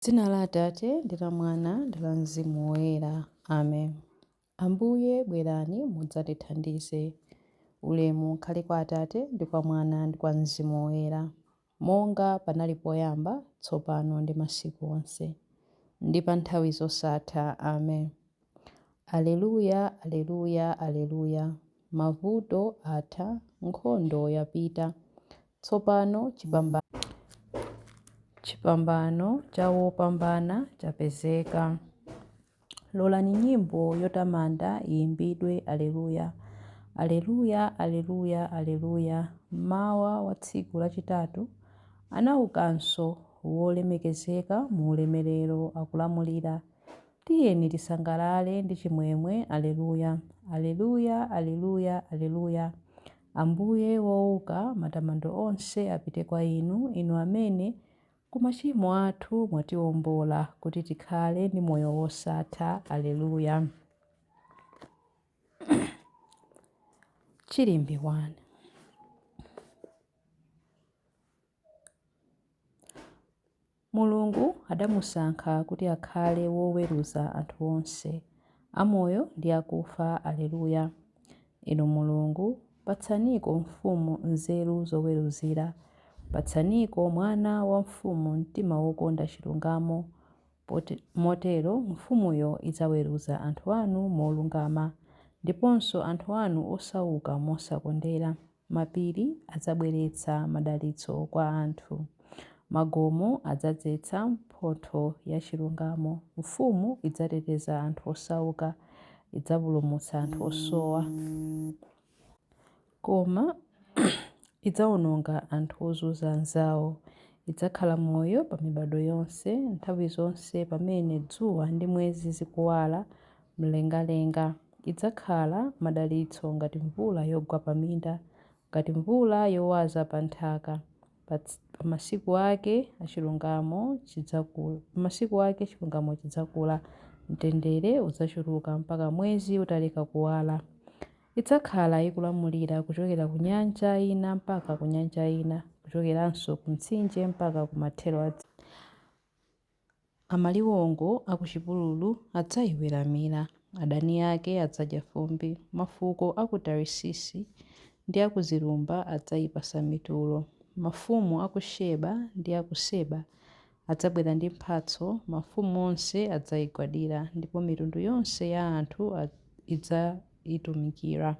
Dzina la Atate ndi la Mwana ndi la Mzimu Woyera. Amen. Ambuye bwerani mudzatithandize. Ulemu ukhale kwa Atate ndi kwa Mwana ndi kwa Mzimu Woyera, monga panali poyamba, tsopano ndi masiku onse, ndi pa nthawi zosatha. Amen. Aleluya, aleluya, aleluya. Mavuto atha, nkhondo yapita. Tsopano chipambano Chipambano cha wopambana chapezeka. Lolani nyimbo yotamanda iyimbidwe Aleluya. Aleluya, aleluya, aleluya. Mmawa wa tsiku lachitatu anaukanso wolemekezeka mu ulemerero akulamulira. Tiyeni tisangalale ndi chimwemwe Aleluya. Aleluya, aleluya, aleluya. Ambuye wouka, matamando onse apite kwa inu, inu amene ku machimo athu mwatiwombola kuti tikhale ndi moyo wosatha. Aleluya. Chilimbi 1. Mulungu adamusankha kuti akhale woweruza anthu onse, amoyo ndi akufa. Aleluya. Inu Mulungu, patsaniko mfumu nzeru zoweruzira, patsaniko mwana wa mfumu mtima wokonda chilungamo. Motero mfumuyo idzaweruza anthu anu molungama, ndiponso anthu anu osauka mosakondera. Mapiri adzabweretsa madalitso kwa anthu, magomo adzadzetsa mphotho ya chilungamo. Mfumu idzateteza anthu osauka, idzapulumutsa anthu osowa, koma idzawononga anthu ozunza anzawo. Idzakhala moyo pa mibado yonse, nthawi zonse pamene dzuwa ndi mwezi zikuwala mlengalenga. Idzakhala madalitso ngati mvula yogwa pa minda, ngati mvula yowaza pa nthaka. Pa masiku ake chilungamo chidzakula, mtendere udzachuluka mpaka mwezi utaleka kuwala. Idzakhala ikulamulira kuchokera ku nyanja ina mpaka ku nyanja ina, kuchokeranso ku mtsinje mpaka ku mathero a dziko. Amaliwongo a ku chipululu adzaiweramira, adani ake adzadya fumbi. Mafuko a ku Tarisisi ndi a ku zilumba adzaipatsa mitulo. Mafumu a ku Sheba ndi a ku Seba adzabwera ndi mphatso, mafumu onse adzaigwadira, ndipo mitundu yonse ya anthu idzaitumikira.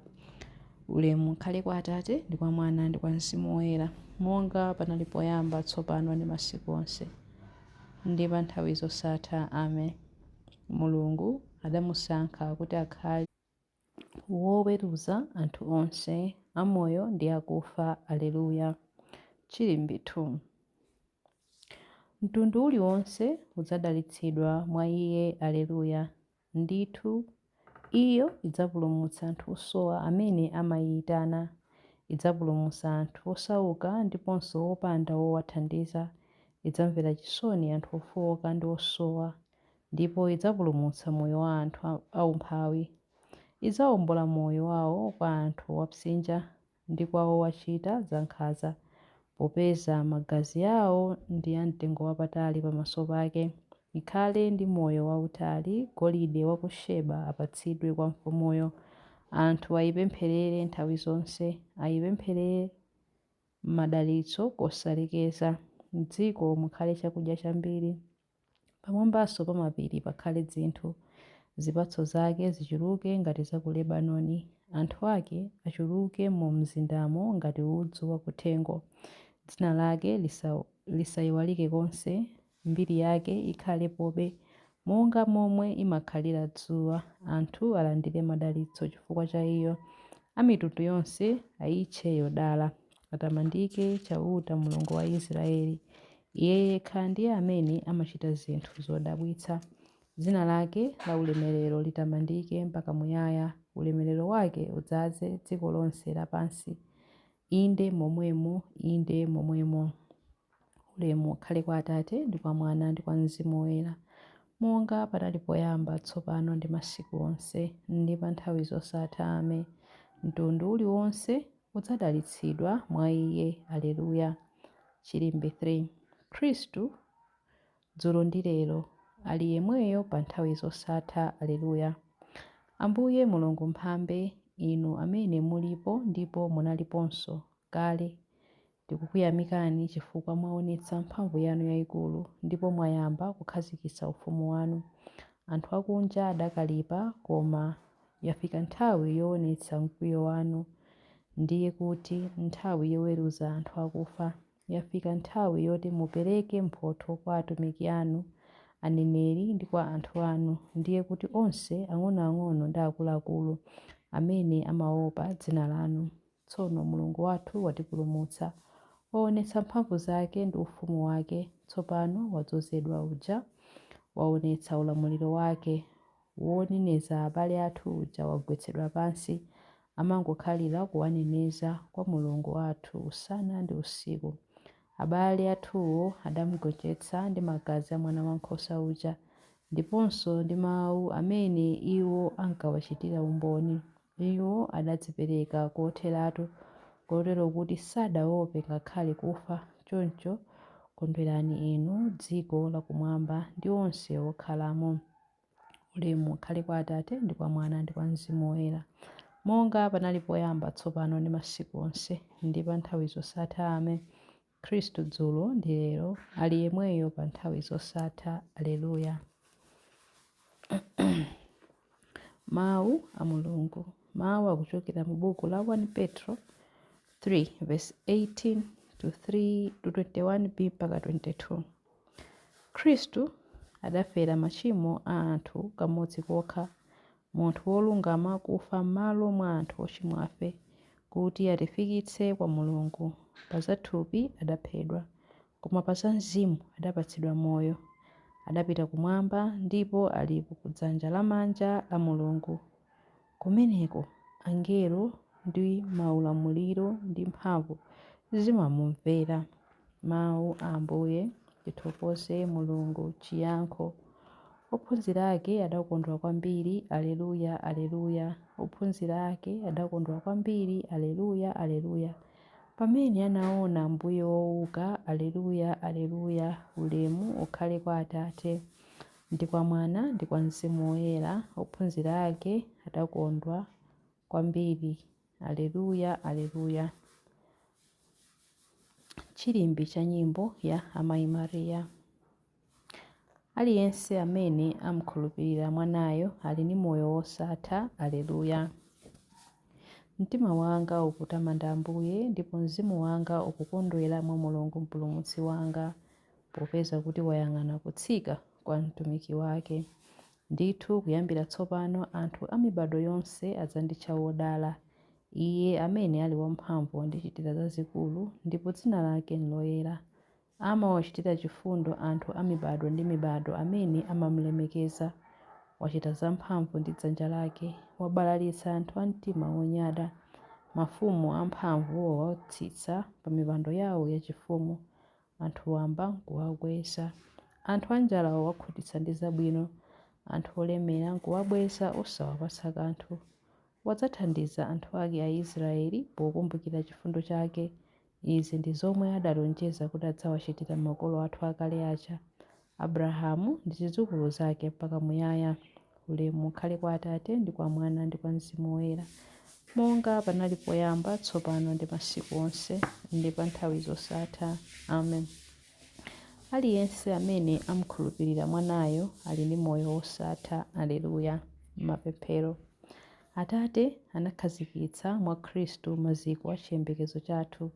Ulemu ukhale kwa Atate ndi kwa Mwana ndi kwa Mzimu Woyera, monga panali poyamba, tsopano ndi masiku onse, ndi pa nthawi zosatha. Amen. Mulungu adamusankha kuti akhale woweruza anthu onse, amoyo ndi akufa. Aleluya. Chilimbi 2. Mtundu uliwonse udzadalitsidwa mwa iye. Aleluya. Ndithu, iyo idzapulumutsa anthu osowa amene amaiyitana. Idzapulumutsa anthu osauka ndiponso opanda wowathandiza. Idzamvera chisoni anthu ofowoka ndi osowa, ndipo idzapulumutsa moyo wa anthu aumphawi. Idzawombola moyo wawo kwa anthu owapsinja ndi kwa owachita zankhanza, popeza magazi awo ndi amtengowapatali pamaso pake. Ikhale ndi moyo wautali, golide wa ku Sheba apatsidwe kwa mfumuyo. Anthu ayipempherere nthawi zonse, ayipempherere madalitso kosalekeza. M'dziko mukhale chakudya chambiri, pamwambanso pa mapiri pakhale dzinthu. Zipatso zake zichuluke ngati za ku Lebanoni, anthu ake achuluke mu mzindamo ngati udzu wakuthengo. Dzina lake lisayiwalike konse, mbiri yake ikhalepobe monga momwe imakhalira dzuwa. Anthu alandire madalitso chifukwa cha iyo, a mitundu yonse ayitche yodala. Atamandike Chauta Mulungu wa Israeli, Iye yekha ndiye amene amachita zinthu zodabwitsa. Dzina lake laulemerero litamandike mpaka muyaya, ulemerero wake udzaze dziko lonse lapansi. Inde momwemo, inde momwemo. Ulemu ukhale kwa Atate ndi kwa Mwana ndi kwa Mzimu Woyera, monga panali poyamba, tsopano ndi masiku onse, ndi pa nthawi zosatha. Amen. Mtundu uliwonse udzadalitsidwa mwa iye. Aleluya. Chilimbi 3. Khristu Dzulo ndi lero, ali yemweyo pa nthawi zosatha. Aleluya. Ambuye Mulungu Mphambe, Inu amene mulipo ndipo munaliponso kale, tikukuyamikani chifukwa mwaonetsa mphamvu yanu yaikulu ndipo mwayamba kukhazikitsa ufumu wanu. Anthu akunja adakalipa, koma yafika nthawi yoonetsa mkwiyo wanu, ndiye kuti nthawi yoweruza anthu akufa. Yafika nthawi yoti mupereke mphotho kwa atumiki anu, aneneri, ndi kwa anthu anu, ndiye kuti onse, ang'onoang'ono ndi akuluakulu, amene amaopa dzina lanu. Tsono Mulungu wathu watipulumutsa, waonetsa mphamvu zake ndi ufumu wake. Tsopano wadzozedwa uja waonetsa ulamuliro wake. Woneneza abale athu uja wagwetsedwa pansi, amangokhalira kuwaneneza kwa Mulungu wathu usana ndi usiku. Abale athuwo adamugonjetsa ndi magazi a Mwanawankhosa uja, ndiponso ndi mau amene iwo ankawachitira umboni. Iwo adadzipereka kotheratu, kotero kuti sadaope ngakhale kufa. Choncho kondwerani inu dziko lakumwamba ndi onse okhalamo. Ulemu ukhale kwa Atate, ndi kwa Mwana, ndi kwa Mzimu Woyera, monga panali poyamba, tsopano, ndi masiku onse, ndi pa nthawi zosatha. Amen. Khristu dzulo ndi lero, ali yemweyo pa nthawi zosatha. Aleluya. Mawu a Mulungu. Mawu akuchokera mu buku la 1 Petro 3 verse 18 to 3 to 21b mpaka 22. Khristu adafera machimo a anthu kamodzi kokha, munthu wolungama kufa m'malo mwa anthu ochimwafe, kuti atifikitse kwa Mulungu. Pa za thupi adaphedwa, koma pa za mzimu adapatsidwa moyo. Adapita kumwamba ndipo ali kudzanja lamanja la Mulungu. Kumeneko angelo ndi maulamuliro ndi mphamvu zimamumvera. Mawu a Ambuye. Tithokoze Mulungu. Chiyankho. Ophunzira ake adakondwa kwambiri. Aleluya, Aleluya. Ophunzira ake adakondwa kwambiri. Aleluya, Aleluya. Pamene anaona Ambuye wouka. Aleluya, Aleluya. Ulemu ukhale kwa Atate, ndi kwa Mwana, ndi kwa Mzimu Woyera. Ophunzira ake adakondwa kwambiri. Aleluya, Aleluya. Chilimbi cha nyimbo ya Amayi Maria. Aliyense amene amkhulupirira Mwanayo ali ndi moyo wosatha. Aleluya. Mtima wanga ukutamanda Ambuye, ndipo mzimu wanga ukukondwera mwa Mulungu Mpulumutsi wanga, popeza kuti wayang'ana kutsika kwa mtumiki wake. Ndithu, kuyambira tsopano anthu a mibadwo yonse adzanditcha wodala. Iye amene ali wamphamvu wandichitira zazikulu, ndipo dzina lake n'loyera. Amawachitira chifundo anthu a mibadwo ndi mibadwo amene amam'lemekeza. Wachita zamphamvu ndi dzanja lake, wabalalitsa anthu a mtima wonyada. Mafumu amphamvu wawatsitsa pamipando yawo yachifumu, anthu wamba n'kuwakweza. Anthu anjala wawakhutitsa ndi zabwino, anthu olemera n'kuwabweza osawapatsa kanthu. Wadzathandiza anthu ake Aisraeli pokumbukira chifundo chake. Izi ndi zomwe adalonjeza kuti adzawachitira makolo athu akale aja, Abrahamu ndi zidzukulu zake mpaka muyaya. Ulemu ukhale kwa Atate, ndi kwa Mwana, ndi kwa Mzimu Woyera, monga panali poyamba, tsopano, ndi masiku onse, ndi pa nthawi zosatha. Amen. Aliyense amene amkhulupirira Mwanayo ali ndi moyo wosatha. Aleluya. Mapemphero. Atate anakhazikitsa mwa Khristu maziko a chiyembekezo chathu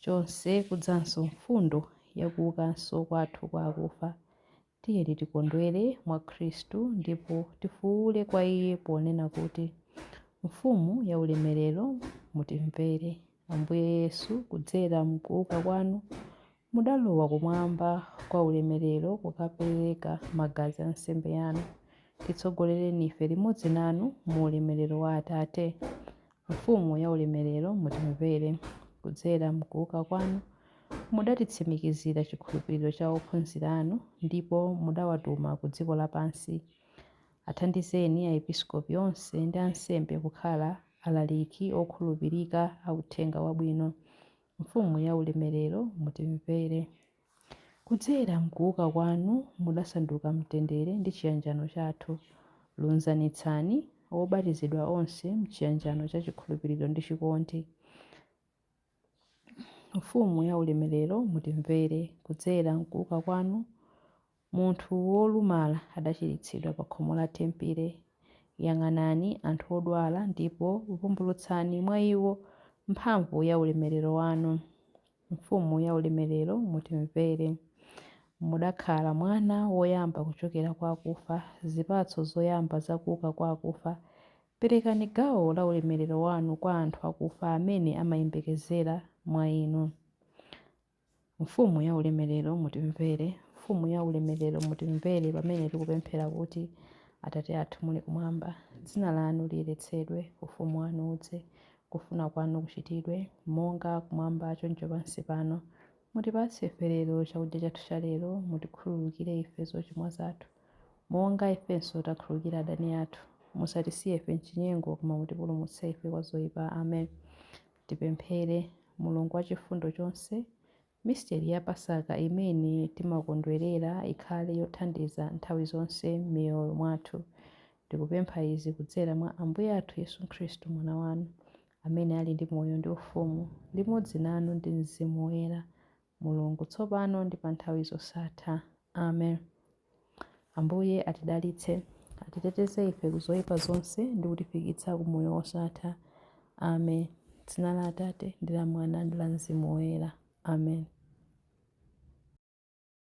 chonse kudzanso mfundo ya kuukanso kwathu kwa akufa. Tiyeni tikondwere mwa Khristu ndipo tifuule kwa Iye ponena kuti, Mfumu ya ulemerero, mutimvere. Ambuye Yesu, kudzera m'kuuka kwanu, mudalowa kumwamba kwa ulemerero kukapereka magazi a nsembe yanu. Titsogolereni ife limodzi nanu mu ulemerero wa Atate. Mfumu ya ulemerero, mutimvere. Kudzera m'kuuka kwanu, mudatitsimikizira chikhulupiriro cha ophunzira anu ndipo mudawatuma ku dziko lapansi. Athandizeni aepiskopi onse ndi ansembe kukhala alaliki okhulupirika a Uthenga Wabwino. Mfumu ya ulemerero, mutimvere. Kudzera m'kuuka kwanu mudasanduka mtendere ndi chiyanjano chathu. Lunzanitsani obatizidwa onse m'chiyanjano cha chikhulupiriro ndi chikondi. Mfumu ya ulemerero, mutimvere. Kudzera m'kuuka kwanu, munthu wolumala adachiritsidwa pa khomo la tempile. Yang'anani anthu odwala ndipo vumbulutsani mwa iwo mphamvu ya ulemerero wanu. Mfumu ya ulemerero, mutimvere. Mudakhala mwana woyamba kuchokera kwa akufa, zipatso zoyamba za kuuka kwa akufa. Perekani gawo la ulemerero wanu kwa anthu akufa amene amayembekezera mwa inu. Mfumu ya ulemerero, mutimvere. Mfumu ya ulemerero, mutimvere pamene tikupemphera kuti, Atate athu muli kumwamba, dzina lanu liyeretsedwe, ufumu wanu udze, kufuna kwanu kuchitidwe, monga kumwamba choncho pansi pano. Mutipatse ife lero chakudya chathu cha lero, mutikhululukire ife zochimwa zathu, monga ifenso takhululukira adani athu. Musatisiye ife m'chinyengo, koma mutipulumutse ife kwa zoyipa. Amen. Tipemphere. Mulungu wachifundo chonse, Misteri ya Pasaka imene timakondwerera ikhale yothandiza nthawi zonse m'miyoyo mwathu. Tikupempha izi kudzera mwa Ambuye athu Yesu Khristu, Mwana wanu, amene ali ndi moyo ndi ufumu, limodzi nanu ndi Mzimu Woyera, Mulungu, tsopano ndi pa nthawi zosatha. Amen. Ambuye atidalitse, atiteteze ife ku zoyipa zonse ndi kutifikitsa ku moyo wosatha. Amen. Dzina la Atate ndi la Mwana ndi la Mzimu Woyera. Amen.